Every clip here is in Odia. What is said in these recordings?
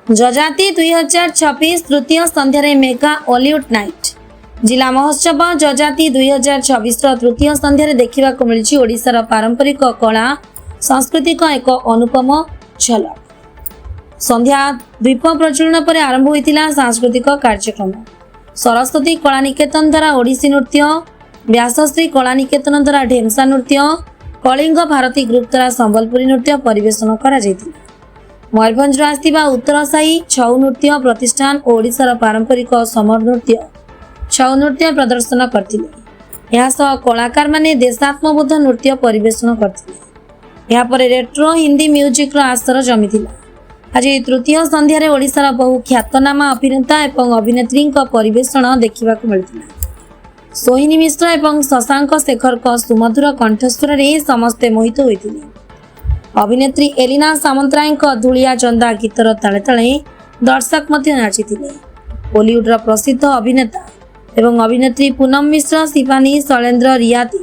ଯଯାତି 2026 ତୃତୀୟ ସନ୍ଧ୍ୟାରେ ମେଗା ଓଲିଉଡ୍ ନାଇଟ୍। ଜିଲ୍ଲା ମହୋତ୍ସବ ଯଯାତି 2026ର ତୃତୀୟ ସନ୍ଧ୍ୟାରେ ଦେଖିବାକୁ ମିଳିଛି ଓଡ଼ିଶାର ପାରମ୍ପରିକ କଳା ସାଂସ୍କୃତିକ ଏକ ଅନୁପମ ଝଲକ। ସନ୍ଧ୍ୟା ଦୀପ ପ୍ରଜ୍ୱଳନ ପରେ ଆରମ୍ଭ ହୋଇଥିଲା ସାଂସ୍କୃତିକ କାର୍ଯ୍ୟକ୍ରମ। ସରସ୍ୱତୀ କଳା ନିକେତନ ଦ୍ୱାରା ଓଡ଼ିଶୀ ନୃତ୍ୟ, ବ୍ୟାସଶ୍ରୀ କଳା ନିକେତନ ଦ୍ୱାରା ଢେମସା ନୃତ୍ୟ, କଳିଙ୍ଗ ଭାରତୀ ଗ୍ରୁପ ଦ୍ୱାରା ସମ୍ବଲପୁରୀ ନୃତ୍ୟ ପରିବେଷଣ କରାଯାଇଥିଲା। ମୟୂରଭଞ୍ଜରୁ ଆସିଥିବା ଉତ୍ତରସାହି ଛଉ ନୃତ୍ୟ ପ୍ରତିଷ୍ଠାନ ଓ ଓଡ଼ିଶାର ପାରମ୍ପରିକ ସମର ନୃତ୍ୟ, ଛଉ ନୃତ୍ୟ ପ୍ରଦର୍ଶନ କରିଥିଲେ। ଏହା ସହ କଳାକାରମାନେ ଦେଶାତ୍ମବୋଧ ନୃତ୍ୟ ପରିବେଷଣ କରିଥିଲେ। ଏହାପରେ ରେଟ୍ରୋ ହିନ୍ଦୀ ମ୍ୟୁଜିକର ଆସର ଜମିଥିଲା। ଆଜି ତୃତୀୟ ସନ୍ଧ୍ୟାରେ ଓଡ଼ିଶାର ବହୁ ଖ୍ୟାତନାମା ଅଭିନେତା ଏବଂ ଅଭିନେତ୍ରୀଙ୍କ ପରିବେଷଣ ଦେଖିବାକୁ ମିଳିଥିଲା। ସୋହିନୀ ମିଶ୍ର ଏବଂ ଶଶାଙ୍କ ଶେଖରଙ୍କ ସୁମଧୁର କଣ୍ଠସ୍ୱରରେ ସମସ୍ତେ ମୋହିତ ହୋଇଥିଲେ। ଅଭିନେତ୍ରୀ ଏଲିନା ସାମନ୍ତରାୟଙ୍କ ଧୂଳିଆ ଚନ୍ଦା ଗୀତର ତାଳେ ତାଳେ ଦର୍ଶକ ମଧ୍ୟ ନାଚିଥିଲେ। ଓଲିଉଡର ପ୍ରସିଦ୍ଧ ଅଭିନେତା ଏବଂ ଅଭିନେତ୍ରୀ ପୁନମ ମିଶ୍ର, ଶିବାନୀ, ଶୈଳେନ୍ଦ୍ର, ରିୟାତି,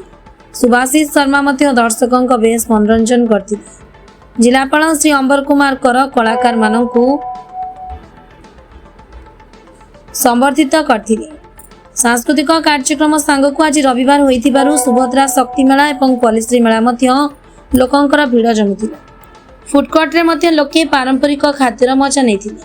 ସୁଭାଶିଷ ଶର୍ମା ମଧ୍ୟ ଦର୍ଶକଙ୍କ ବେଶ ମନୋରଞ୍ଜନ କରିଥିଲେ। ଜିଲ୍ଲାପାଳ ଶ୍ରୀ ଅମ୍ବର କୁମାର କର କଳାକାରମାନଙ୍କୁ ସମ୍ବର୍ଦ୍ଧିତ କରିଥିଲେ। ସାଂସ୍କୃତିକ କାର୍ଯ୍ୟକ୍ରମ ସାଙ୍ଗକୁ ଆଜି ରବିବାର ହୋଇଥିବାରୁ ସୁଭଦ୍ରା ଶକ୍ତି ମେଳା ଏବଂ ପଲ୍ଲିଶ୍ରୀ ମେଳା ମଧ୍ୟ ଲୋକଙ୍କର ଭିଡ଼ ଜମିଥିଲା। ଫୁଡକୋର୍ଟରେ ମଧ୍ୟ ଲୋକେ ପାରମ୍ପରିକ ଖାଦ୍ୟର ମଜା ନେଇଥିଲେ।